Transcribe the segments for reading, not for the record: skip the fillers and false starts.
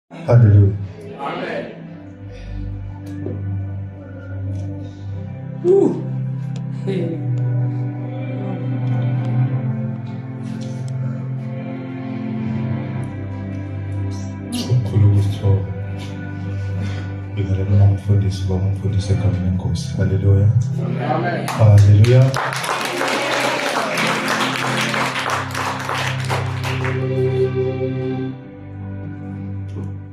Hallelujah. Amen. Woo. Hey. Okukhulu ukuzithoba. Bingelela uma umfundisi baba umfundisi egameni lenkosi. Hallelujah. Amen. Hallelujah.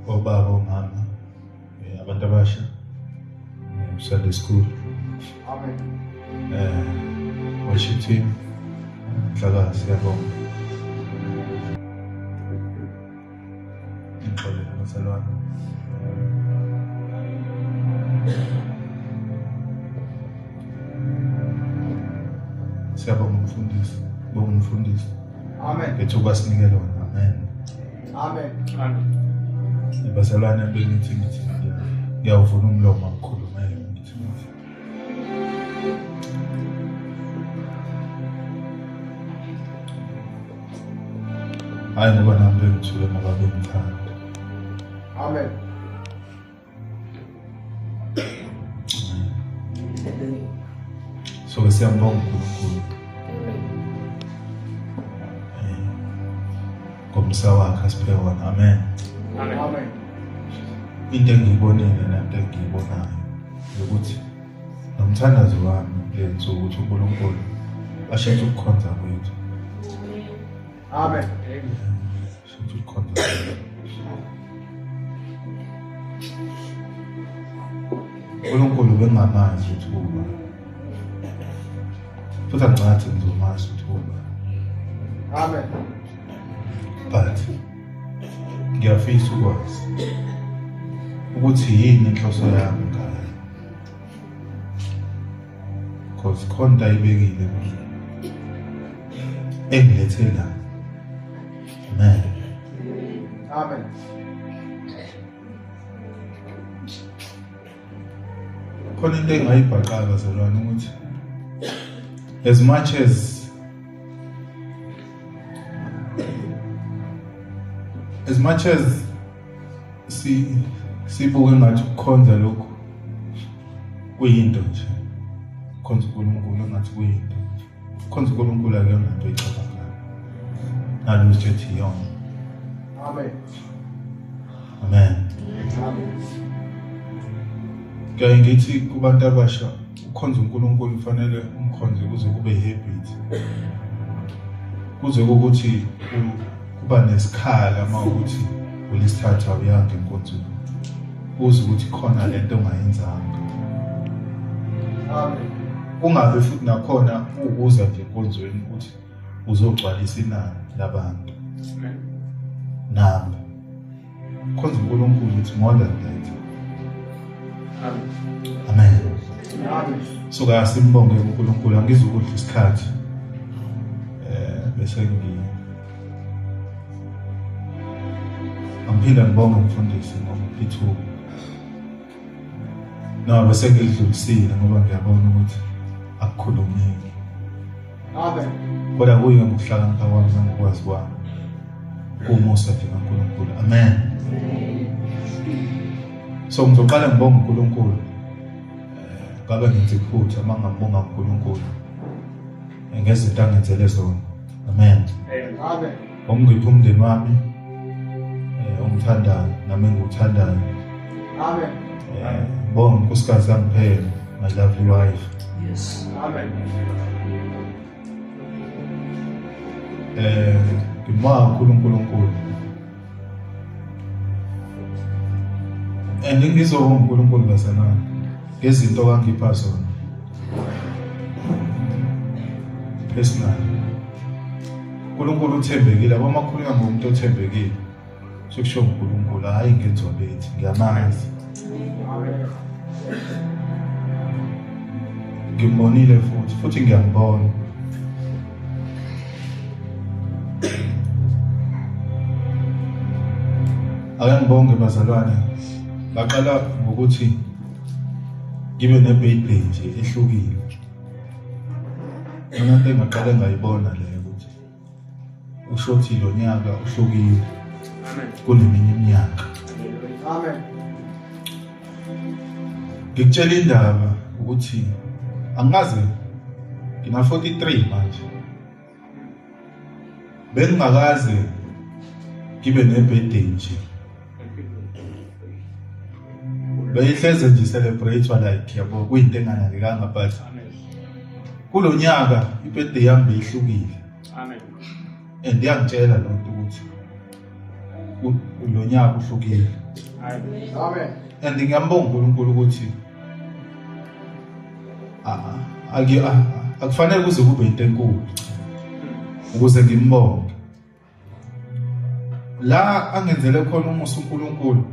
Obaba, omama, abantu abasha, Sunday school. Amen. Worship team, Nhlaka, siyabonga. Ngixolele bazalwane. Siyabonga umfundisi, bonga umfundisi. Amen. Ngethuba sinike lona. Amen. Amen. Amen. Bazalwane bengithi ngithi ngiyawuvula umlomo ngikhulume ngithi ngithi. Hayi ngoba nami bengithule ngoba bengithanda. Amen. So ke siyambonga uNkulunkulu. Ngomsa wakhe asiphe wona. Amen. Amen. Amen. Into engiyibonile nento engiyibonayo ukuthi nomthandazo wami kule nsuku ukuthi uNkulunkulu ashintshe ukukhonza kwethu. Amen. Ashintshe ukukhonza kwethu. uNkulunkulu bengamazi ukuthi uba futhi angicathi ngizomazi ukuthi uba. Amen. But ngiyafisa ukwazi ukuthi yini inhloso yami ngayo, because khona into ayibekile mina engilethe la. Amen. Amen. Khona into engayibhaqaka bazalwane ukuthi as much as as much as si sibuke ngathi ukukhonza lokhu kuyinto nje, ukukhonza uNkulunkulu ngathi kuyinto, ukukhonza uNkulunkulu akuyona into oyicabangayo nalutho ethi iyona. Amen. Amen. Amen. Kuyaye ngithi kubantu abasha ukukhonza uNkulunkulu kufanele umkhonze kuze kube habit, kuze ukuthi kuba nesikhala uma ukuthi ulisithatha uyanga enkonzweni, uze ukuthi khona lento ongayenzanga. Amen. Kungabe futhi nakhona ukuza nje enkonzweni ukuthi uzogcwalisa inani labantu. Amen. Nami khonza uNkulunkulu it's more than that. Amen. Amen. Amen. So ke asimbonge uNkulunkulu, angizukudla isikhathi. Bese ngi Angiphinda ngibonge umfundisi ngokuphi ithuba. No, bese ngidlulisile ngoba ngiyabona ukuthi akukhulumeki. Amen. Kodwa kuyo ngokuhlakanipha kwami nangokwazi kwami. Umusa nje kaNkulunkulu. Amen. So ngizoqala ngibonge uNkulunkulu. Ngabe ngenza iphutha uma ngambonga uNkulunkulu ngezinto angenzele zona. Amen. Amen. Ongipha umndeni wami ongithandayo nami engiwuthandayo. Amen. Bonga unkosikazi angiphele, my lovely wife. Yes. Amen. Ngibonga kakhulu uNkulunkulu. And ngizobonga uNkulunkulu bazalwane ngezinto akangipha zona. Personally. uNkulunkulu uthembekile, abamakhulunywa ngomuntu othembekile. Sekusho uNkulunkulu, hayi ngenzwa bethi, ngiyamazi. Amen. Ngimbonile futhi, futhi ngiyambona. Ake ngibonge bazalwane. Baqala ngokuthi ngibe ne-birthday nje ehlukile. Mina into engaqale ngayibona leyo ukuthi ushothi lo nyaka uhlukile Amen. kuneminye iminyaka. Amen. Ngikutshela indaba ukuthi angikaze ngina 43 manje. Bengingakaze ngibe nebirthday nje. Beyihleze nje celebrate like yabo kuyinto enganakekanga but kulonyaka ibirthday yami beyihlukile. Amen. And iyangitshela loo nto ukuthi lo nyaka uhlukile. Amen. Amen. And ngiyambonga uNkulunkulu ukuthi akufanele kuze kube into enkulu ukuze ngimbonge. La angenzele khona umusa uNkulunkulu,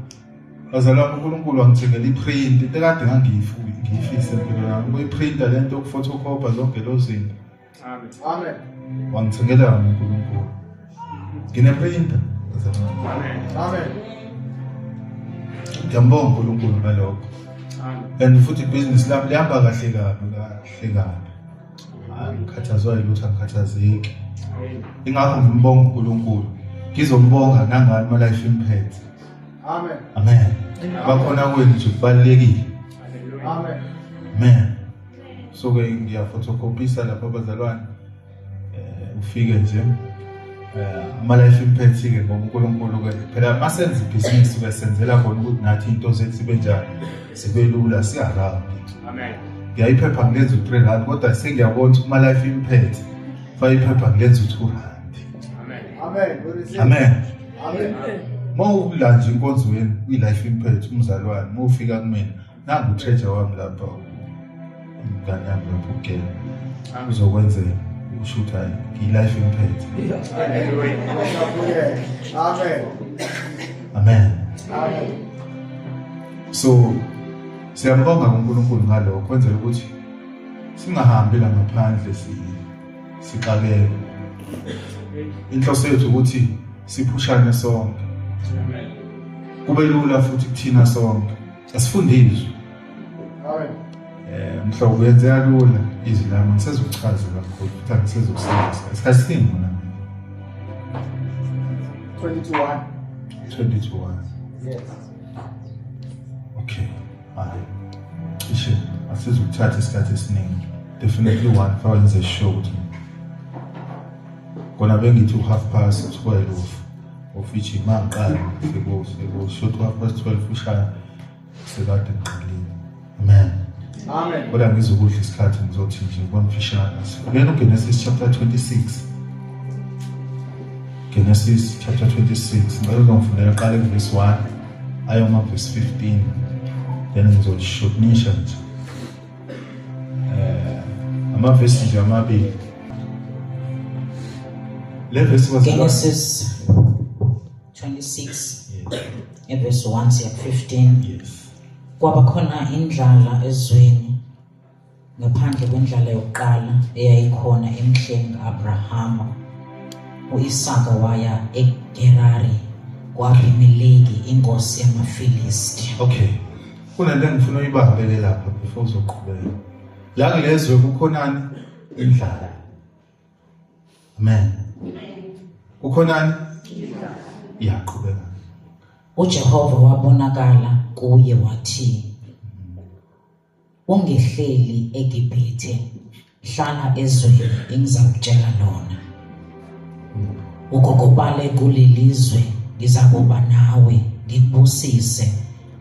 bazalwane, uNkulunkulu wangithengela iprint, into ekade ngangiyifisa empilweni yami, ukuyiprinta lento yokufotokopa zonke lezo zinto. Amen. Amen. Wangithengela yona uNkulunkulu. Ngineprinter, bazalwane. Amen. Amen. Ngiyambonga uNkulunkulu ngalokho. Amen. And futhi ibhizinisi lami lihamba kahle kabi, kahle kabi. Angikhathazwa yilutho, angikhathazeki. Amen. Ingakho ngimbonga uNkulunkulu. Ngizombonga nangani ma life impact. Amen. Amen. Bakhona kwenu nje kubalulekile. Hallelujah. Amen. Amen. So ke ngiyafotokopisa lapha abazalwane. Ufike nje ama life impact ke ngoba uNkulunkulu ke phela masenza ibhizinisi besenzela khona ukuthi nathi into zethu sibe njani, sibe lula, singarambi. Amen. Ngiyayiphepha ngilenza u3 rand kodwa sengiyabona ukuthi kuma life impact fa iphepha ngilenza u2 rand. Amen. Amen. We receive. Amen. Amen. Mawula nje inkonzweni kwi life impact umzalwane mawufika kumina nangu treasure wami lapha umngane wami lapho ugela uzokwenzela usho ukuthi hayi ngiyi-life impact. Hallelujah. Amen. Amen. Amen. So siyambonga uNkulunkulu ngalokho, kwenzela ukuthi singahambi la ngaphandle sixakeke. Inhloso yethu ukuthi siphushane sonke. Amen. Kube lula futhi kuthina sonke. Asifunde izwi. Amen. Mhlobo kuyenzeka lula izwi lami ngisezokuchaza kakhulu futhi angisezokusindisa. Isikhathi siningi mina. 21. 21. Yes. Okay. Hayi. Cishe asizokuthatha isikhathi esiningi. Definitely one for wenze sure ukuthi kona bengithi u12:30 of which mangiqala seko short 12:30 ushaya sekade ngiqalile. Amen. Amen. Kodwa ngizokudla isikhathi ngizothi nje kwamfishane. Lena uGenesis chapter 26. Genesis chapter 26. Ngicela uzongifundela qale verse 1 ayoma verse 15. Then ngizolishortenisha nje. Amavesi nje amabili. Le verse was Genesis 26 Yes. verse 1 siya 15. Yes. Kwaba khona indlala ezweni ngaphandle kwendlala yokuqala eyayikhona emhleni kaAbrahama. uIsaka waya eGerari kwaAbimeleki inkosi yamaFilisti. Okay. Kunento engifuna uyibambele lapha before uzoqhubeka. La kulezwe kukhonani indlala. Amen. Kukhonani? Iyaqhubeka. uJehova wabonakala kuye wathi, ungehleli eGibhithe, hlala ezweni engizakutshela lona. Ugogobale kulelizwe, ngizakuba nawe, ngikubusise,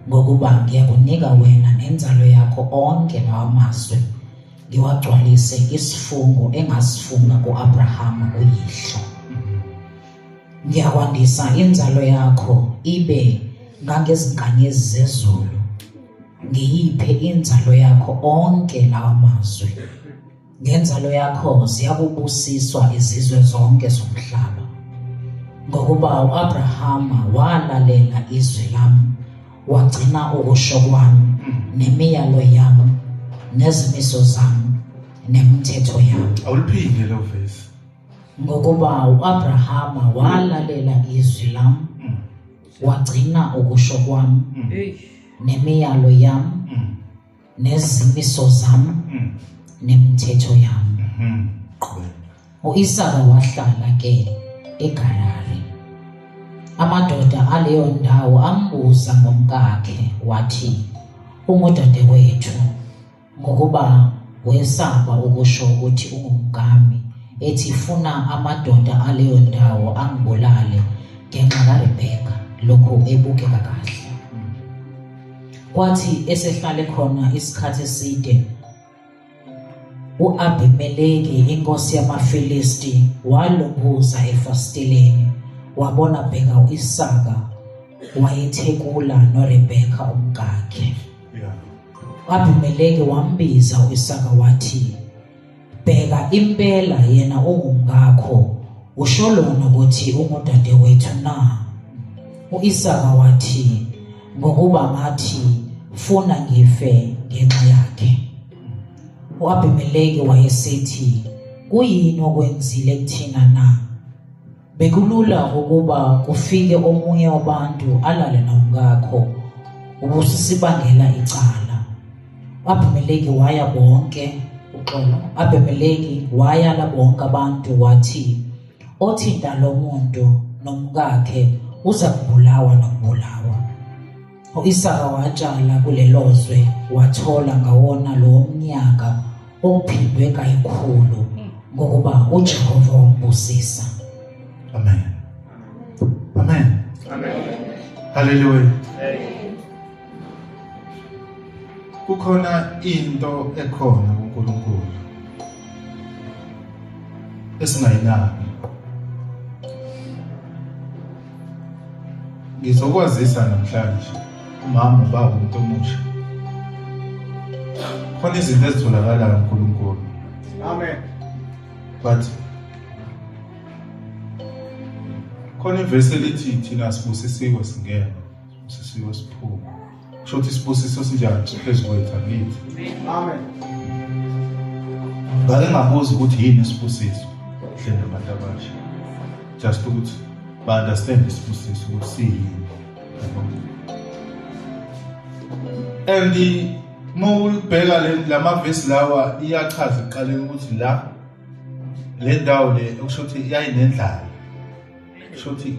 ngokuba ngiyakunika wena nenzalo yakho onke lawa mazwe, ngiwagcwalise isifungo engasifunga kuAbrahama uyihlo. Ngiyakwandisa inzalo yakho ibe ngangezinkanyezi zezulu, ngiyiphe inzalo yakho onke lawa mazwe. Ngenzalo yakho ziyakubusiswa izizwe zonke zomhlaba, ngokuba uAbrahama walalela izwi lami, wagcina ukusho kwami nemiyalo yami nezimiso zami nemithetho yami. Awuliphinde lo verse. Ngokuba uAbrahama walalela izwi lami, wagcina ukusho kwami nemiyalo yami nezimiso zami nemithetho yami. Qhubeka. uIsaka wahlala ke eGarari. Amadoda aleyo ndawo ambuza ngomkakhe wathi, ungudadewethu, ngokuba wesaba ukusho ukuthi ungumkami, ethi funa amadoda aleyo ndawo angibulale ngenxa kaRebheka, lokhu ebukeka kahle. Kwathi esehlale khona isikhathi eside, u-Abimeleki inkosi yamaFilisti walunguza efasiteleni, wabona bheka u-Isaka wayethekula noRebheka umkakhe. U-Abimeleki wambiza u-Isaka wathi, bheka impela yena ungumkakho, usho lona ukuthi ungudadewethu na? U-Isaka wathi, ngokuba ngathi funa ngife ngenxa yakhe. U-Abimeleki wayesethi, kuyini okwenzile kuthina na? Bekulula ukuba kufike omunye wabantu alale nomkakho, ubusisibangela icala. U-Abimeleki waya bonke uxolo. Abimeleki wayala bonke abantu wathi, othinta lo muntu nomkakhe uza kubulawa nokubulawa. U-Isaka watshala kulelo zwe, wathola ngawona lowo mnyaka okuphindwe kayikhulu, ngokuba uJehova wambusisa. Amen. Amen. Amen. Hallelujah. Kukhona into ekhona kuNkulunkulu esingayinaki. Ngizokwazisa namhlanje umama, ubaba, umuntu omusha. Khona izinto ezitholakalayo kuNkulunkulu. Amen. But khona ivesi elithi thina sibusisiwe singena, sibusisiwe siphuma. Kusho ukuthi isibusiso sinjani siphezu kwethu angithi. Amen. Ngake ngabuza ukuthi yini isibusiso hle nabantu abasha. Just ukuthi ba understand isibusiso ukuthi siyini. And uma ubheka lamavesi lawa iyachaza ekuqaleni ukuthi la le ndawo le okusho ukuthi yayinendlala. Kusho ukuthi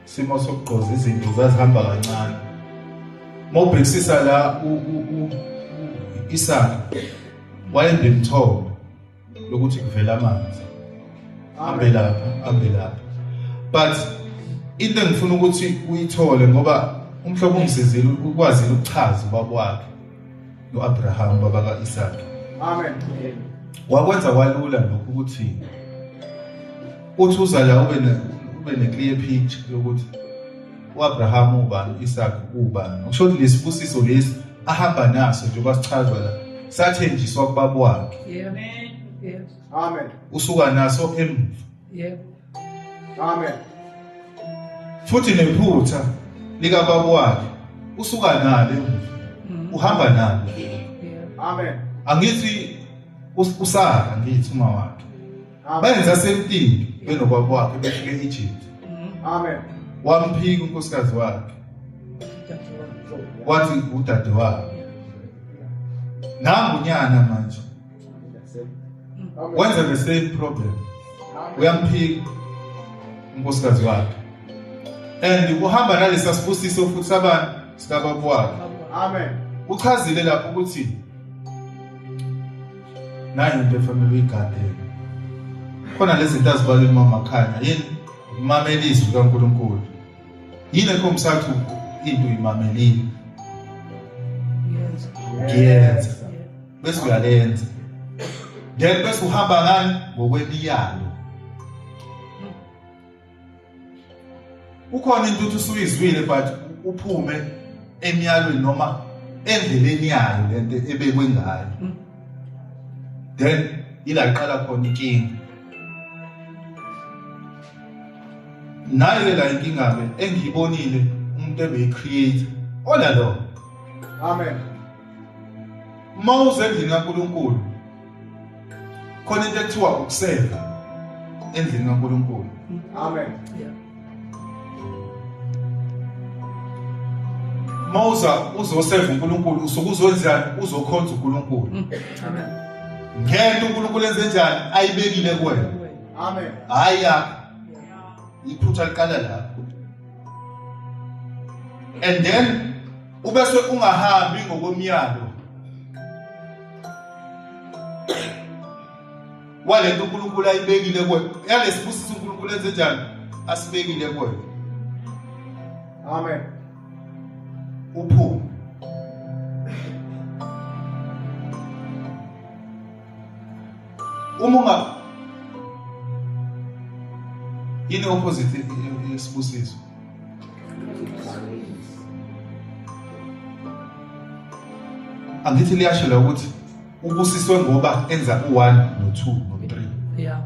simo sokugqoza izinto zazihamba kancane. Mawubhekisisa la Isaka wayembe imithombo lokuthi kuvela amanzi. Ambe lapha, ambe lapha. But into engifuna ukuthi uyithole ngoba umhlobo umsizile ukwazile ukuchaza ubaba wakhe noAbraham baba kaIsaka. Amen. Wakwenza kwalula lokhu ukuthi uthi uza la ube ne clear picture yokuthi uAbraham ubani, uIsaka ubani. Okusho ukuthi lesibusiso lesi ahamba naso njengoba sichazwa la sathenjiswa kubaba wakhe. Yeah. Yes. Amen. Usuka naso emva. Yeah. Amen. Futhi nephutha likababa wakhe usuka nalo emva. Uhamba nalo. Yeah. Amen. Angithi uSara ngithi uma wakhe. Amen. Benza same thing benobaba wakhe befike eEgypt. Amen. Wamphika unkosikazi wakhe. Wathi udade wakhe. Nangu nyana manje. Wenza the same problem. Uyamphika unkosikazi wakhe. And uhamba nalesa sibusiso futhi sabani sikababa wakhe. Amen. Uchazile lapho ukuthi nayi into efanele uyigadele. Khona lezi zinto azibalwe umama Khanya yini ukumamela izwi likaNkulunkulu. Yini ekhombisa ukuthi into uyimamelile? Ngiyenza. Bese uyalenza. Then bese uhamba ngani ngokwemiyalo. Ukhona into uthi usuyizwile but uphume emiyalweni noma endleleni yayo lento ebekwe ngayo. Then ila iqala khona inkinga. Nayo la inkinga ke engiyibonile umuntu ebeyi-create all along. Amen. Uma uze endlini kaNkulunkulu khona into ekuthiwa ukuseva endlini kaNkulunkulu. Amen. Yeah. Uma uza uzoseva uNkulunkulu usuke uzowenzani? Uzokhonza uNkulunkulu. Amen. Ngento uNkulunkulu enze njani ayibekile kuwena. Amen. Hayi yakho. Iphutha liqala lapho. And then ubese ungahambi ngokwemiyalo walento uNkulunkulu ayibekile kuwe, yalesibusiso uNkulunkulu enze njani asibekile kuwe. Amen. Uphume. Uma unga yini opposite yesibusiso? Angithi liyasho la ukuthi ubusiswe ngoba enza u1 no2 no3. Yeah.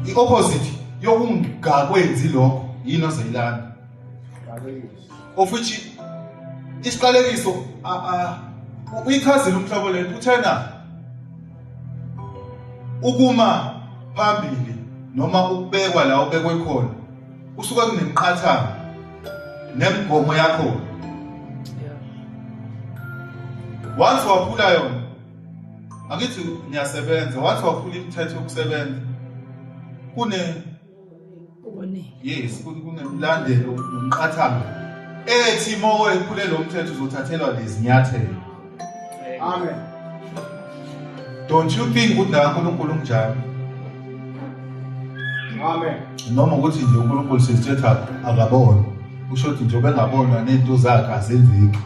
I-opposite yokungakwenzi lokho yini ozoyilanda? Of which isiqalekiso uyichazile umhlobo lento uthena ukuma phambili noma ukubekwa la ubekwe khona kusuka kunemiqathango nemigomo yakho. Once waphula yona, angithi niyasebenza, once waphula imithetho yokusebenza kune yes kunemlandelo nomqathango ethi mowephule lo mthetho uzothathelwa lezinyathelo. Amen. Don't you think ukuthi la uNkulunkulu unjalo? Amen. Noma ukuthi nje uNkulunkulu sesithetha akabona, usho ukuthi nje ubengabonwa nezinto zakhe azenzeki.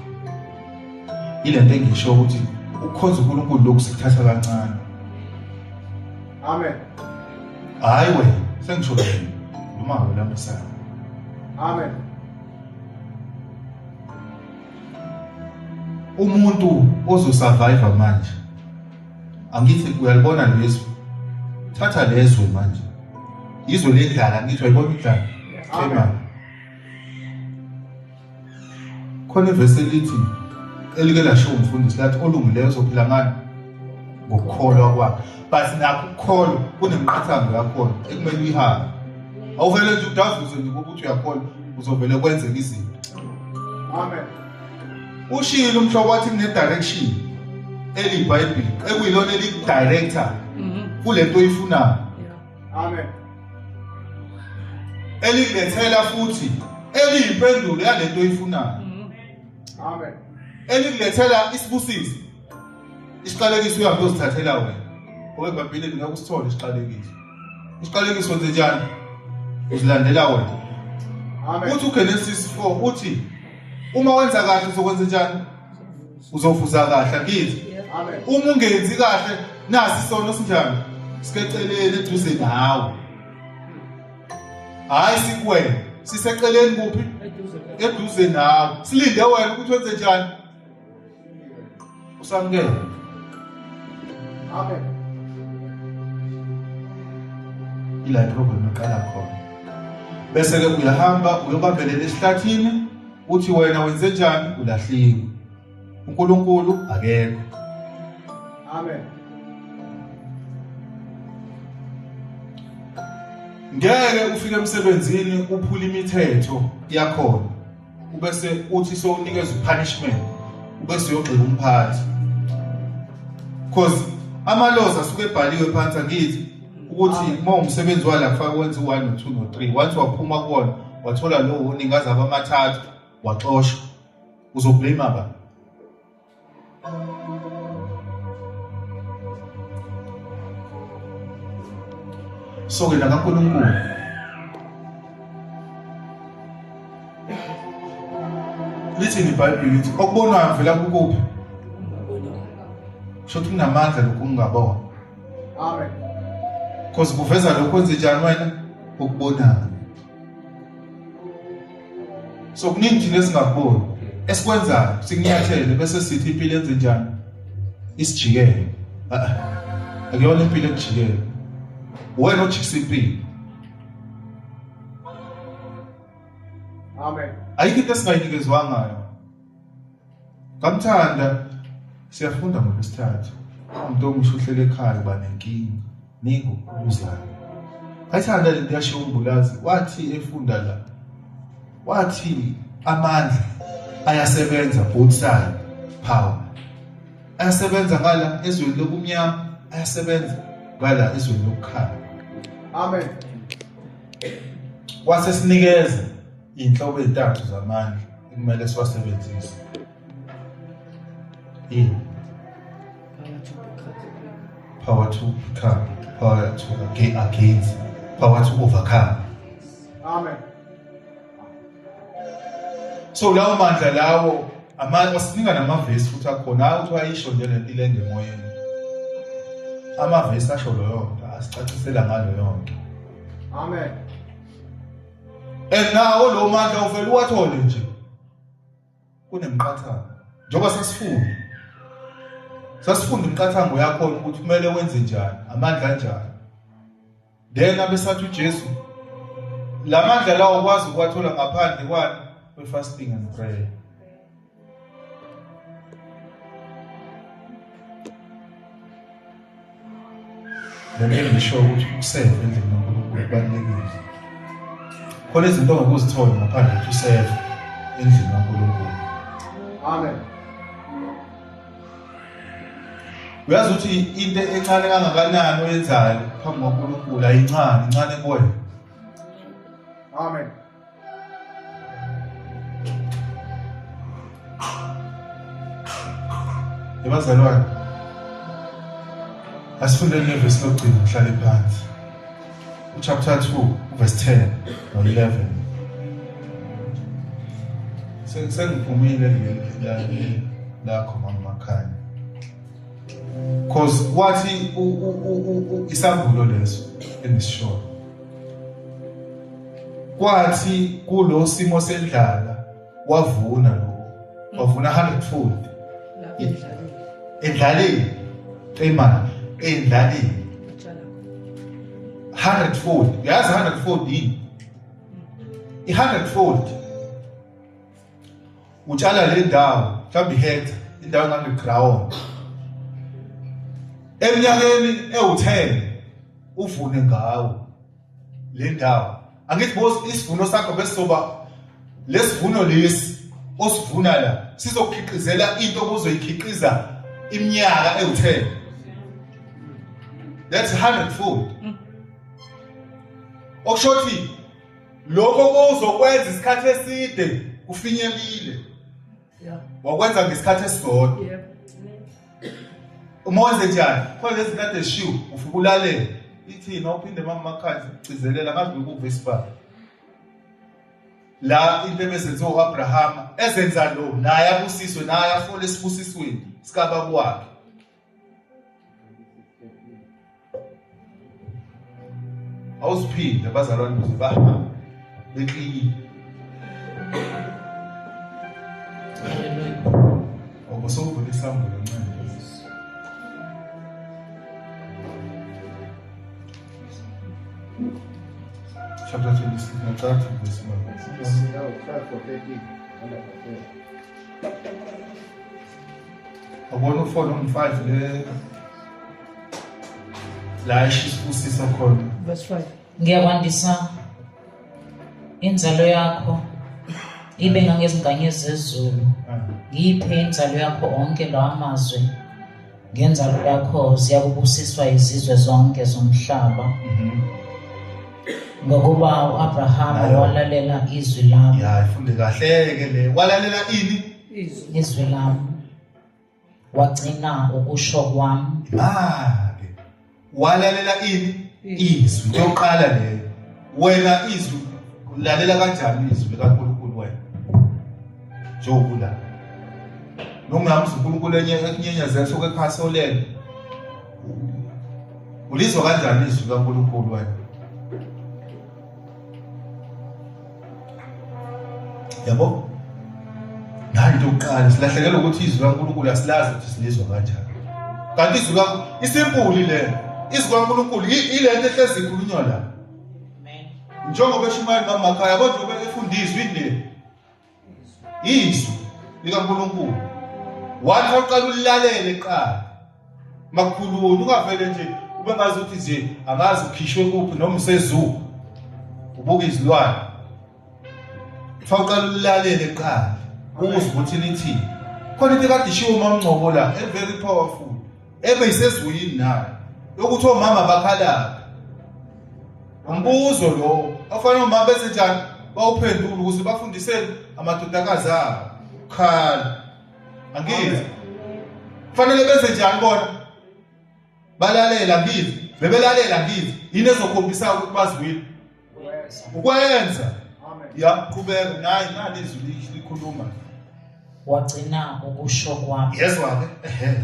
Ilento engisho ukuthi ukukhonza uNkulunkulu lokhu sikuthatha kancane. Amen. Hayi wena, sengisho mina noma wena Messiah. Amen. Umuntu ozosurvive manje, angithi uyalibona lezwe, thatha lezwe manje, izwe lendlala, angithi uyayibona indlala. Amen. Khona ivesi elithi elike lashiwo umfundisi lathi olungileyo uzophila ngani? Ngokukholwa kwakhe. But nakho ukukholwa kunemiqathango yakhona ekumele uyihambe. Awuvele nje udavuze nje ukuthi uyakholwa, uzovele kwenzeka izinto. Amen. Ushilo umhlobo wathi kune direction eliyiBhayibheli ekuyilona elikudirector kulento oyifunayo. Amen. Elikulethela futhi eliyimpendulo yalento oyifunayo. Amen. Elikulethela isibusiso. Isiqalekiso uhambe uzithathela wena. Ngoba eBhayibhelini ngeke usithole isiqalekiso. Isiqalekiso wenze njani? Uzilandela wena. Amen. Uthi uGenesis 4 uthi uma wenza kahle uzokwenza njani? Uzofuza kahle angithi. Amen. Uma ungenzi kahle nasi isono sinjani? Sikeceleni eduze nawe. Hayi sikuwena, siseceleni kuphi? Eduze nawe. Silinde wena ukuthi wenze njani? Usamukele. Amen. Ila problem eqala khona. Bese ke uyahamba uyobambelela esihlathini uthi wena wenze njani? Ulahliwe. uNkulunkulu akekho. Amen. Ngeke ufike emsebenzini uphule imithetho yakhona ubese uthi sowunikeza upunishment ubese uyogxeka umphathi, cause ama-laws asuke ebhaliwe phansi angithi ukuthi uma umsebenzi wala kufaka wenza u-1 no-2 no-3, once waphuma kuwona wathola lowo warning azabe amathathu waxoshwa, uzoblame ba? So ke nakaNkulunkulu lithini iBhayibheli? Lithi okubonwayo vela kukuphi? Kusho ukuthi kunamandla lokhu ungabona. Amen. Cause kuveza lokho wenze njani wena okubonayo. So kuningi thina esingakuboni esikwenzayo, sikunyathele bese sithi impilo enze njani, isijikele. Akuyona impilo ekujikele, wena ojikisa impilo. Amen. Ayikho into esingayinikezwangayo. Ngamthanda siyafunda ngolwesithathu, umuntu omusha uhlele ekhaya uba nenkinga ningi okubuzayo. Ayithanda lento yashiwo uMbulazi, wathi efunda la wathi amandla ayasebenza both side power, ayasebenza ngala ezweni lobumnyama, ayasebenza ngala ezweni lokukhanya. Amen. Wase sinikeza Inhlobo ezintathu zamandla ekumele siwasebenzise. Yini? Power to become, power to against, power to overcome. Amen. So lawo mandla lawo wasinika namavesi futhi akhona, hayi ukuthi wayisho nje lento ilenge emoyeni. Amavesi asho leyo nto, asicacisela ngaleyo nto. Amen. And nawo lo mandla uvele uwathole nje. Kunemiqathango. Njengoba sasifunda imiqathango yakhona ukuthi kumele wenze njani, amandla anjani. Then abesathi uJesu lamandla lawo ukwazi ukuwathola ngaphandle kwani kwe-fasting and prayer. Le nto ngisho ukuthi ukuseva endlini kaNkulunkulu kubalulekile. Khona izinto ongeke uzithole ngaphandle kokuthi useve endlini kaNkulunkulu. Amen. Uyazi ukuthi into encane kangakanani oyenzayo phambi kwaNkulunkulu ayincane, incane kuwena. Amen. Ebazalwane, asifundeni levesi lokugcina ngihlale phansi. Uchapter 2 verse 10 no-11. Sengiphumile kuleli lakho mama Makhanya. Cause wathi isambulo leso engisishoyo. Kwathi kulo simo sendlala wavuna lo wavuna 100 fold endlaleni imali endlaleni 100 fold. Yazi 100 fold yini? I-100 fold utshala le ndawo mhlawumbe ihectare, indawo engange-ground eminyakeni ewu-10 uvune ngawo le ndawo. Angithi boss, isivuno sakho besizoba lesivuno lesi osivuna la sizokukhiqizela into obuzoyikhiqiza iminyaka ewu-10. That's 100 fold. Okusho ukuthi lokho ozokwenza isikhathi eside kufinyelile. Wakwenza ngesikhathi esisodwa. Uma wenze njani? Khona lezi kade eshiwo ufike ulalele. Ithini awuphinde mama Makhanya gcizelela ngazi bekuve isibalo. La into ebezenziwa uAbraham ezenza lo naye abusiswe naye afole esibusisweni sikababa wakhe. Awuziphinde abazalwane ukuze bahambe beklini. Ngoba sowuvula isambulo ncane. Chapter 26 ngicatha verse 1. 12 or 13. Awubona u-4 noma u-5 le la ishisa khona. Verse 5. Ngiyakwandisa inzalo yakho ibe ngangezinkanyezi zezulu, ngiyiphe inzalo yakho onke lawa mazwe. Ngenzalo yakho ziyakubusiswa izizwe zonke zomhlaba. Ngokuba uAbrahama walalela izwi lami. Ya, ifunde kahle ke le. Walalela ini? Izwi lami. Wagcina ukusho kwami. Make. Walalela ini? Izwi. Yokuqala leyo. Wena izwi ulalela kanjani izwi likaNkulunkulu wena? Njengoba nongamzi uNkulunkulu enye ekunyenyezela soke ekhasi olele. Ulizwa kanjani izwi likaNkulunkulu wena? Yabo? Nanto yokuqala silahlekelwa ukuthi izwi likaNkulunkulu asilazi ukuthi silizwa kanjani. Kanti izwi isimpuli le, izwi likaNkulunkulu ilento ehlezi ikhulunywa la. Njengoba eshumayela mamakhaya kodwa njengoba efunda izwi le. Izwi likaNkulunkulu. Wathi waqala ulilalele kuqala. Makukhulunywa ungavele nje ube ngazi ukuthi nje angazi ukhishwe kuphi noma usezoo. Ubuka izilwane. Faqala ulilalele kuqala. Uzwe ukuthi lithini. Khona into ekade ishiwo uMamngcobo la, e very powerful. Ebe isezwini nayo. Yokuthi omama bakhalaphi. Umbuzo lo, ofanele omama bese njani? Bawuphendule ukuze bafundiseni amadodakazi abo. Khala. Angizwa. Kufanele benze njani bona? Balalela ngizwa. Bebelalela ngizwa. Yini ezokhombisa ukuthi bazwile? Ukwenza. Ya, qhubeka nayi nali izwi likhuluma. Wagcina ukusho kwami. Yezwa ke. Ehe.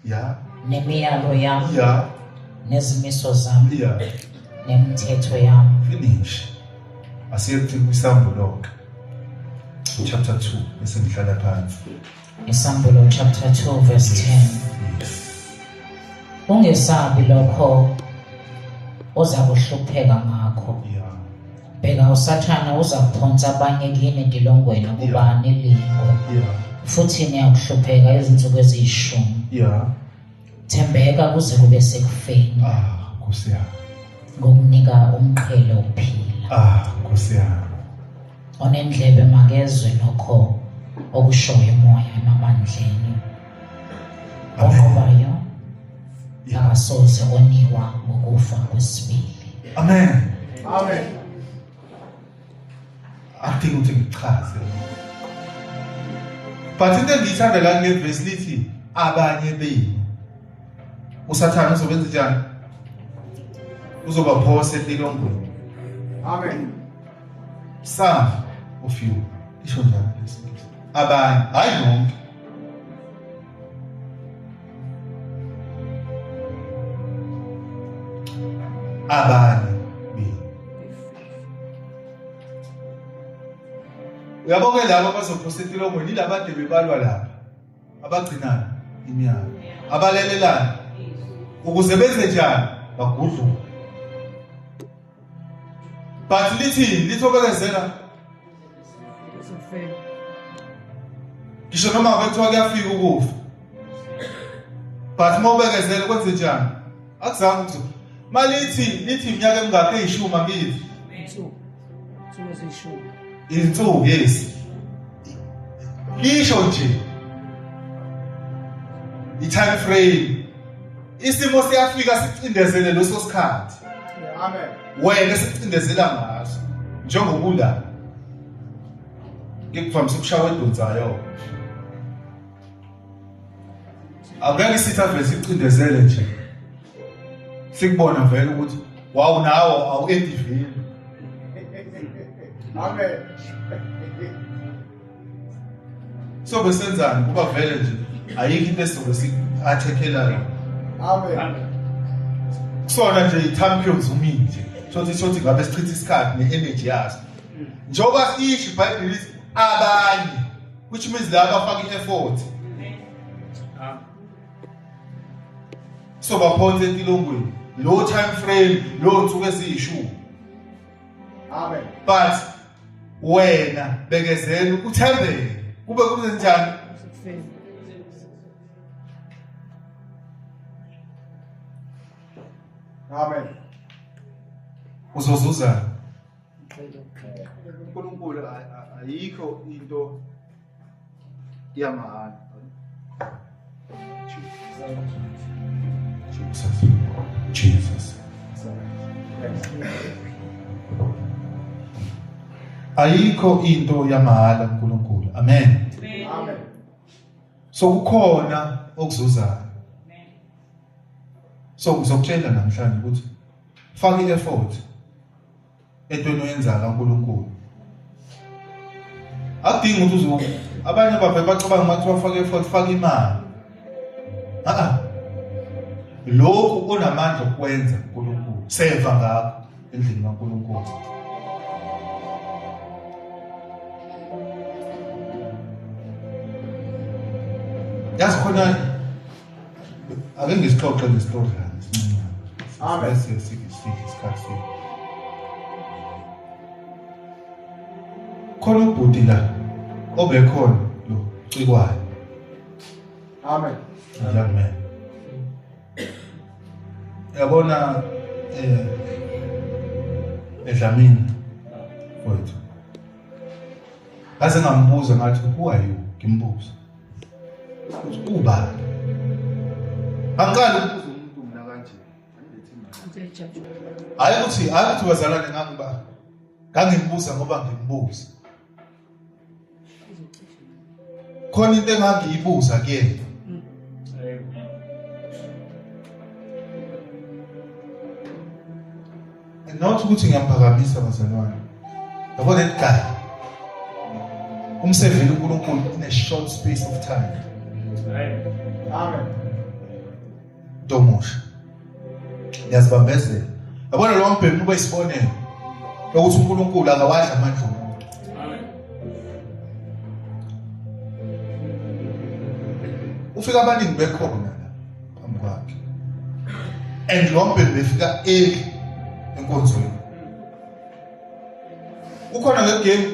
Ya. Nemiyalo yami. Ya. Nezimiso zami. Ya. Nemithetho yami. Finish. Asiye kwisambulo ke. Chapter 2 bese ngihlala phansi. Isambulo chapter 2 verse 10. Yes. Ungesabi lokho ozakuhlupheka ngakho. Yeah. Bheka uSathane uzakuphonsa abanye kini etilongweni ukuba nilingwe. Yeah. Futhi niyakuhlupheka izinsuku eziyishumi. Yeah. Thembeka kuze kube sekufeni. Ah, Nkosi yami. Ngokunika umqhele wokuphila. Ah, Nkosi yami. Onendlebe makezwe lokho okushoyo umoya emabandleni. Onqobayo akasoze oniwa ngokufa kwesibili. Amen. Amen. Akudingi ukuthi ngichaze. But into engiyithanda la kule verse lithi abanye benu. uSathane uzobenza njani? Uzobaphosa etilongweni. Amen. Some of you. Isho njalo lesiNgisi. Abanye, hayi nonke. Abanye benu. Uyabo ke labo abazophosa etilongweni yilaba ade bebalwa lapha. Abagcinana imiyalo. Abalelelana. Ukuze benze njani? Bagudluke. But lithini? Lithi obekezela ngisho noma ngabe kuthiwa kuyafika ukufa. But uma ubekezela kwenze njani? Akuzange kuzo. Malithi lithi iminyaka emingakhi eyishumi angithi? Insuku. Insuku eziyishumi. Insuku yes. Lisho nje i-time frame. Isimo siyafika sicindezele leso sikhathi. Amen. Wena esicindezela ngaso njengokula ngikuvamise ukushawa edonsayo. Angeke sithi avele sicindezele nje. Sikubona vele ukuthi wawunawo awu-edivini. Amen. So besenzani kuba vele nje ayikho into esizobe si-athekhela yona. Amen. Kusona nje i-champions umini nje. Shothi shothi ngabe sichitha isikhathi ne-energy yaso. Njengoba isho iBhayibheli lithi abanye which means laba bafaka i-effort. So baphonse etilongweni lo time frame lo nsuku eziyishumi. Amen. But wena bekezela uthembeke kube kuzenjani? Sekufeni. Amen. Uzozuza. Umqhele wokuphila. uNkulunkulu ayikho into yamahhala. Jesus. Jesus. Ayikho into yamahhala uNkulunkulu. Amen. Amen. So kukhona okuzuzayo. So ngizokutshela namhlanje ukuthi faka i-effort entweni oyenzayo kaNkulunkulu. Akudingi ukuthi uzo abanye bavele bacabanga ukuthi bafake effort faka imali. Ah. Lokhu onamandla okwenza uNkulunkulu. Seva ngakho endlini kaNkulunkulu. Yazi khona ake ngisixoxe le story la esincane. Amen. Bese isikhathi sethu. Khona ubhuti la obekhona lo cikwayo Amen. young man. Yabona eDlamini mfowethu. Ngaze ngambuza ngathi who are you? Ngimbuza. Uthi ubani? Angiqali ukubuza umuntu mina kanje. Ngiyajabula. Hayi ukuthi hayi ukuthi bazalwane ngangiba. Ngangimbuza ngoba ngimbuza. Khona into engangiyibuza kuyena. And not ukuthi ngiyamphakamisa bazalwane. Yabo that guy. Umsevile uNkulunkulu in a short space of time. Amen. Ntomusha. Ngiyazibambezela. Yabona lo mbhemu ube isibonelo lokuthi uNkulunkulu akawadla amandla omuntu. Ufika abaningi bekhona la phambi kwakhe. And lo mbhemu befika early enkonzweni. Kukhona le game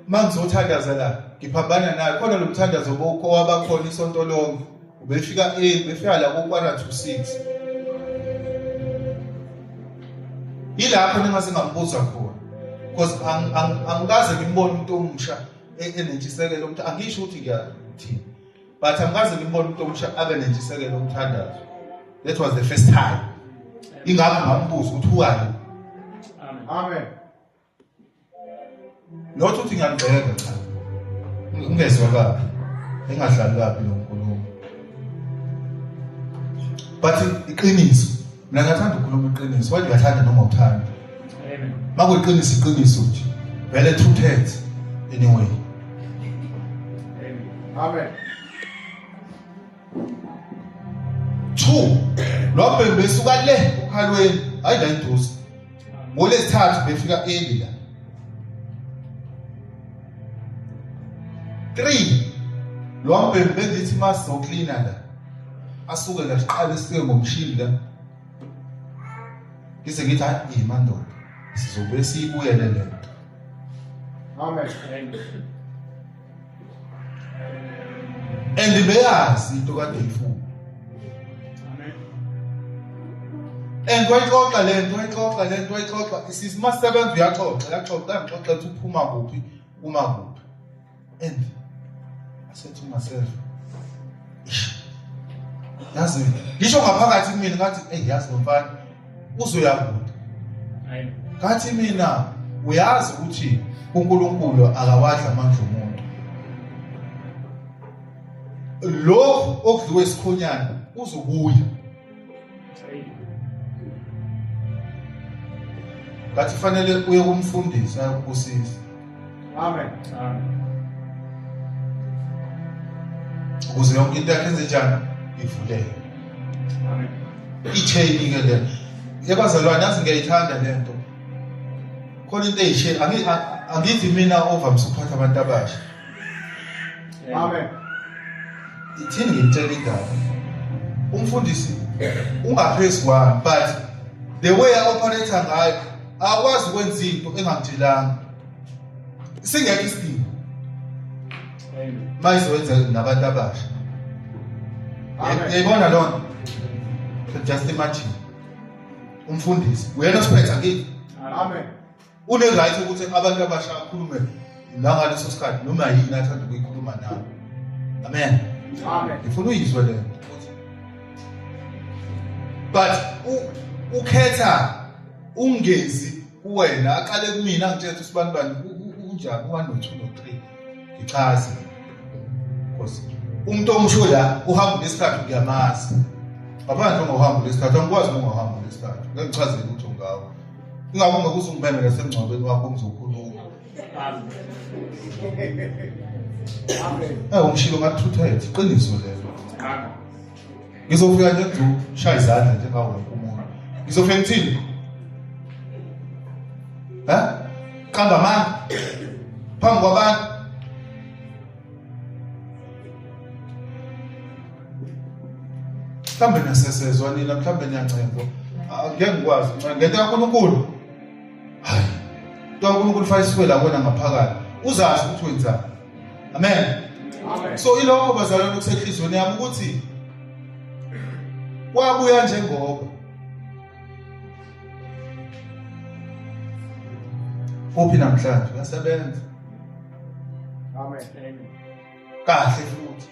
mangizothandaza la ngiphambana naye khona lo mthandazo owabakhona isonto lonke. Ubefika early befika la ko 5:45. Yilapho ningase ngambuza khona. Because angikaze ngimbone umuntu omusha enentshisekelo ukuthi angisho ukuthi ngiyathini. But angikaze ngimbone umuntu omusha abe nentshisekelo umthandazo. That was the first time. Ingakho ngambuza ukuthi who are you? Amen. Not ukuthi ngiyamgxeka cha. Ungezwa kabi. Engadlali kabi lo nkulumo. But iqiniso, mina ngiyathanda ukukhuluma iqiniso, wena uyathanda noma uthanda. Amen. Makuyiqiniso iqiniso nje. Vele truth hurts anyway. Amen. Amen. 2 lo bhembe esuka le ukhalweni hayi la eduze. Ngolesithathu befika early la. 3 lo mbhemu bengithi masizoklina la asuke la siqale sifike ngomshini la ngize ngithi hayi ima ndoda sizobuye siyibuyele le nto. Amen. And beyazi into kade ifuna. And wayixoxa le nto wayixoxa le nto wayixoxa sisi masebenza uyaxoxa uyaxoxa uyaxoxa ukuthi uphuma kuphi uma kuphi. And I said to myself, yazi ngisho ngaphakathi kumina ngathi hey yazi lo mfana uzoya kude. Ngathi mina uyazi ukuthi uNkulunkulu akawadla amandla omuntu. Lokhu okudliwe isikhonyana uzobuya. Ngathi fanele uye kumfundisi ayokubusisa. Amen. Amen. Ukuze yonke into yakhe enze njani ivuleke. Amen. I-chain ke le. Yebazalwane yazi ngiyayithanda le nto. Khona into eyishe angithi mina ovamise ukuphatha abantu abasha. Amen. Ithini ngimtshela indaba. Umfundisi ungaphezu kwami but the way a-operate ngayo akwazi ukwenza into engangitshelanga. Singekho isidingo. Amen. Mayizowenza nabantu abasha. Amen. Uyayibona lona? So just imagine. Umfundisi uyena osiphethe angithi Amen. une right ukuthi abantu abasha akhulume la ngaleso sikhathi noma yini athanda ukuyikhuluma nawe. Amen. Amen. Ngifuna uyizwe le nto. But ukhetha ungezi kuwena aqale kumina angitshela ukuthi usibani bani unjani u1 no 2 no 3 ngichaze. Because umuntu omusho la uhamba lesikhathi ngiyamazi. Ngaphandle ngohambo lesikhathi angikwazi ngohambo lesikhathi. Ngeke ngichazele ukuthi ungawo. Ingakho ungeke uzungibeme nasemngcwabeni wakho ngizokhuluma. Amen. Amen. Umshilo ngathuthethe iqiniso lelo. Amen. Ngizofika nje ngizoshaya izandla njengawo wonke umuntu. Ngizofika ngithini? Ha? Qamba amanga phambi kwabantu. Mhlawumbe nasesezwa nina, mhlawumbe niyancengwa. Angeke ngikwazi uncenga ngento kaNkulunkulu. Hayi. Into kaNkulunkulu fanele isuke la kuwena ngaphakathi. Uzazi ukuthi wenzani. Amen. Amen. So ilokho bazalwane okusenhlizweni yami ukuthi kwabuya njengoba kuphi namhlanje uyasebenza. Amen. Amen. Kahle futhi.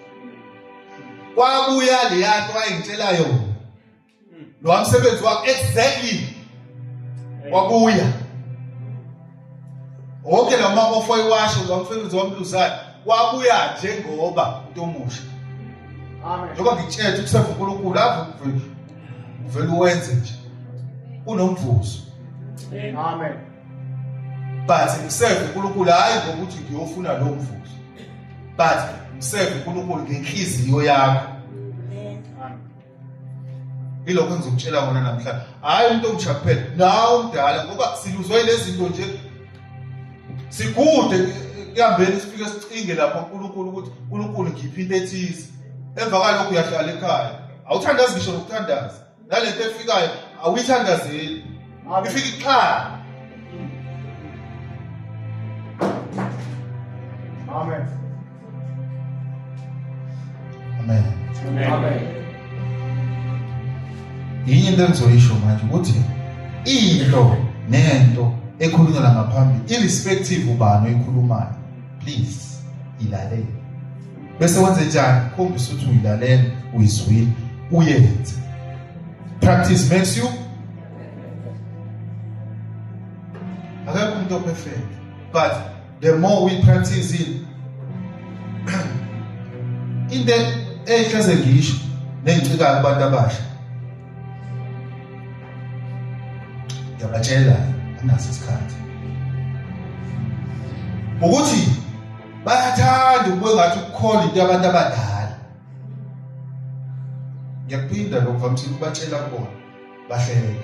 Kwabuya leya nto ayengitshela yona. Lo msebenzi wakhe exactly wabuya. Wonke la ma-off wayiwasha wamfebenzi wamluzayo wabuya njengoba umuntu omusha. Amen. Njengoba ngikutshela ukuthi ukuseva uNkulunkulu ave uvele uwenze nje. Unomvuzo. Amen. But ngiseve uNkulunkulu hayi ngokuthi ngiyofuna lo mvuzo. But ngiseve uNkulunkulu ngenhliziyo yakho. Amen. Ilokho engizokutshela kona namhlanje. Hayi umuntu omusha kuphela, nawe umdala ngoba siluzwe lezi zinto nje. Sikude kuhambeni sifike sicinge lapha uNkulunkulu ukuthi uNkulunkulu ngiphi into ethize. Emva kwalokho uyahlala ekhaya. Awuthandazi ngisho nokuthandaza. Nalento efikayo awuyithandazeli. Amen. Ifika iqala. Amen. Amen. Amen. Yinye into engizoyisho manje ukuthi into nento ekhulunywa la ngaphambili irrespective ubani oyikhulumayo, please ilalele. Bese wenze njani? Khombisa ukuthi uyilalele, uyizwile, uyenze. Practice makes you. Akekho umuntu operfect, but the more we practice it, into ehleze ngisho nengicikayo kubantu abasha ngiyabatshela anginaso isikhathi ukuthi bayathanda ukuba ngathi ukukholwa into yabantu abadala. Ngiyakuphinda lokhu, vamisile ukubatshela kubona bahleke.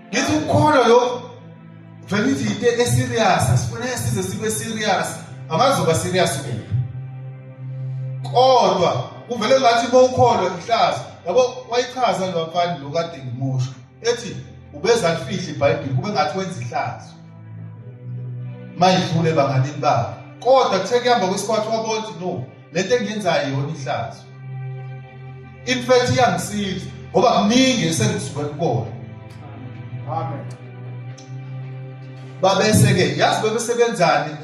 Ngithi ukukholwa lokhu vele ithi into eserious, asifuneke size sibe serious, angazoba serious kuphi, kodwa kuvele ngathi uma ukholwa ihlazo. Yabo, wayichaza lo mfana lo kade ngimusho ethi ubeza lifihle iBhayibheli kube ngathi wenza ihlazo mayidlule banganini bakhe, kodwa kuthe kuhamba kwesikhathi wabona ukuthi no, lento engiyenzayo iyona ihlazo, in fact iyangisiza ngoba kuningi esengisuke kukona. Amen. Babese-ke yazi bebesebenzani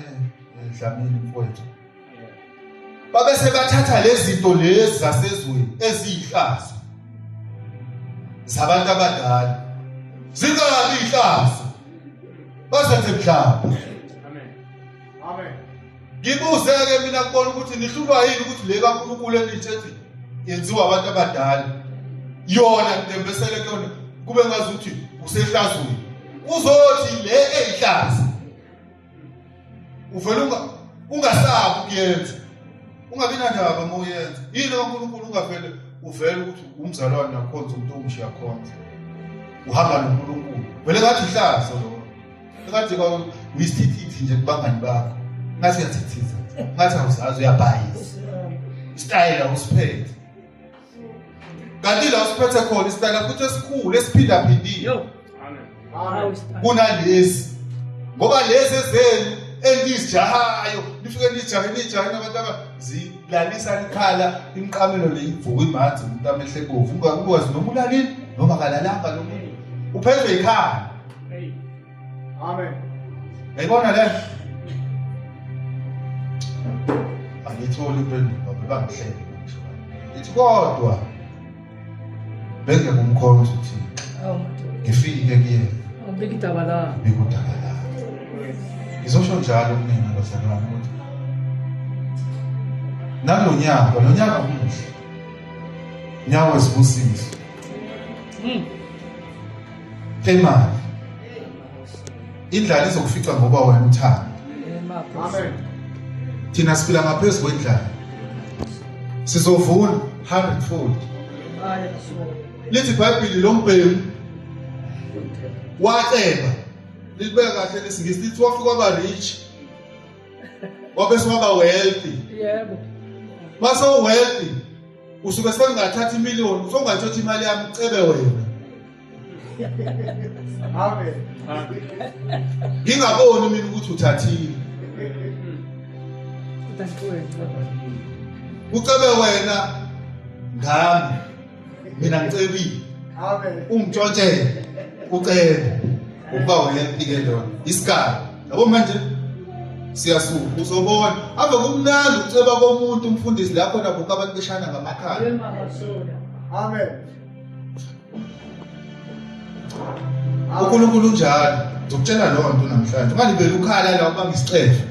Dlamini mfowethu, babese bathatha lezi zinto lezi zasezweni eziyihlazo zabantu abadala zingabi ihlazo, bazenze mhlaba. Amen. Amen. Ngibuze-ke mina kubona ukuthi nihlulwa yini ukuthi le kaNkulunkulu enitshe ethi yenziwa abantu abadala yona nitembesele kuyona kube ngazuthi usehlazweni, uzothi le eyihlazo uvele ungasabi ukuyenza, ungabi nandaba uma uyenza yini kaNkulunkulu, ungavele uvele ukuthi umzalwane uyakhonza, umuntu omusha uyakhonza, uhamba noNkulunkulu, vele ngathi ihlazo lo ngathi uyisithithithi nje kubangani bakho, ngathi uyathithiza, ngathi awuzazi, uyabhayiza isitayela usiphethe, kanti la usiphethe khona isitayela futhi esikhulu esiphindaphindile Yo. Amen. Amen. Kunalezi, ngoba lezi ezenu enizijahayo nifike nijahe nijahe nabantu aba zilalisa ikhala imiqamelo le ivuka imanzi, umuntu amehle ebovu, ungakwazi noma ulalile noma kalalanga, lo muntu uphethwe ikhala. Hey. Amen. Yayibona le angiyitholi impendulo, bangihlele ngisho ithi kodwa bengeke umkhonzo uThixo Awu madoda. ngifike kuyena Awubika idaba la. ngibike udaba lakhe. Ngizosho njalo kunina bazalwane ukuthi nalo nyaka, lo nyaka muhle, nyawo wezibusiso temali indlala izokufica ngoba wena uthanda. Amen. Thina siphila ngaphezu kwendlala, sizovuna 100 fold. Lithi iBhayibheli lo mbhemu waceba, lilibeka kahle lesingisi, lithi wafika waba rich, wabe waba wealthy. Yebo. Mase wealthy usuke sengathatha imillion, usongathatha imali yami ucebe wena. Amen. Ngingaboni mina ukuthi uthathile. Ucebe wena ngami, mina ngicebile. Amen. Ungitshontshele ucebe ukuba wealthy ke lona isigaba yabo. Manje siyasuka, uzobona ave kumnandi ukuceba komuntu umfundisi la khona bonke abantu beshana ngamakhala. Amen. uNkulunkulu unjalo. Ngizokutshela leyo nto namhlanje, ungalibeli ukhala la ubanga isicefe.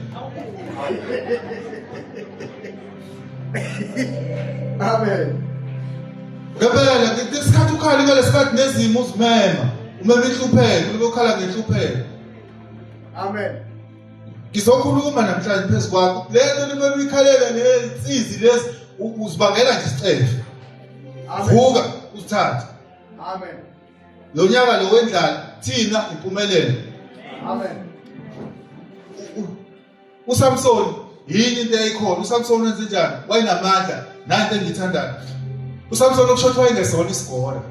Amen. Ngempela ngesikhathi ukhala ngalesikhathi nezimo uzimema, umema inhlupheko, ube ukhala ngenhlupheko. Amen. Ngizokhuluma namhlanje phezu kwakho. Le nto limele uyikhalele lezinsizi lezi uzibangela nje isicefe. Amen. Vuka uzithathe. Amen. Lo nyaka lo wendlala thina impumelelo. Amen. uSamson yini into eyayikhona? uSamson wenze njani? Wayenamandla, nanto engiyithandayo. uSamson okusho ukuthi wayengesona isigora.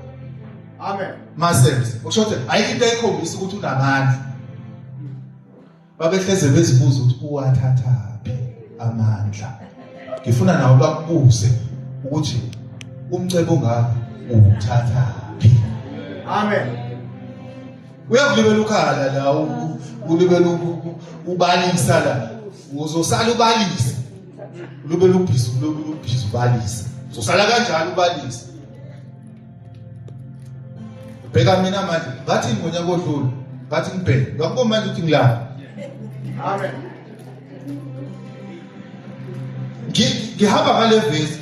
Amen. Muscles. Okusho ukuthi ayikho into ayikhombisa ukuthi unamandla. Babehleze bezibuza ukuthi uwathathaphi amandla. Ngifuna nawe bakubuze ukuthi umcebo ongaka uwuthathaphi. Amen. Uyakulibela ukhala la, ulibela ubalisa la, uzosala ubalisa. Ulibela ubhizi, ulibela ubhizi ubalisa. Uzosala kanjalo ubalisa. Bheka mina manje, ngathi ngonyaka odlule, ngathi ngibheke. Ngakubona manje ukuthi ngilapha. Amen. Ngihamba ngale vesi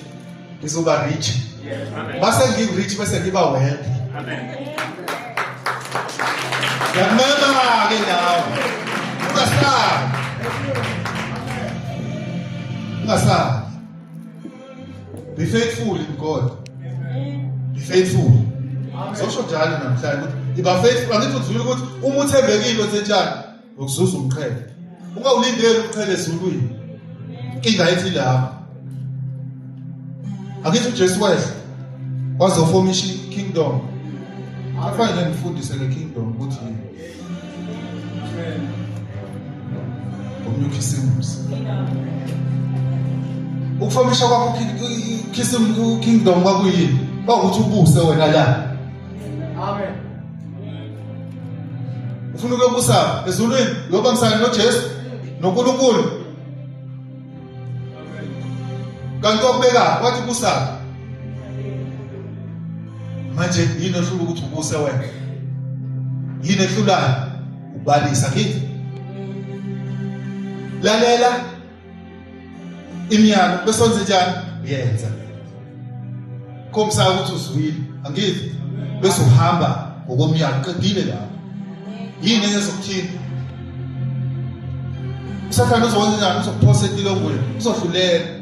ngizoba rich. Base ngi-rich bese ngiba wealthy. Amen. Ngiyakumema-ke nawe. Ungasabi. Ungasabi. Be faithful in God. Be faithful. Zosho njalo namhlanje ukuthi iba faithful. Angithi uzwile ukuthi uma uthembekile wenzenjani? Ukuzuza umqhele. Ungawulindeli umqhele ezulwini. Inkinga ethi lapho. Angithi uJesu wehla wazofomisha i-kingdom. Akufanele ngifundise nge-kingdom ukuthi yini. Ngomnye uKhisimusi. Ukufomisha kwakho kingdom kwakuyini? Kwakuthi ubuse wena la. Amen. Ufuna ukuyobusa ezulwini, uyobambisana noJesu noNkulunkulu. Kanti wakubeka wathi busa. Manje yini ehlula ukuthi ubuse wena? Yini ehlulayo? Ubalisa kithi. Lalela imiyalo bese wenze njani? Yenza. Khombisa ukuthi uzwile, angithi? Bese uhamba ngokomyalo, qedile lapho. Yini ezokuthini? uSathane uzokwenza njani? Uzokuphosa etilongweni, uzohluleka.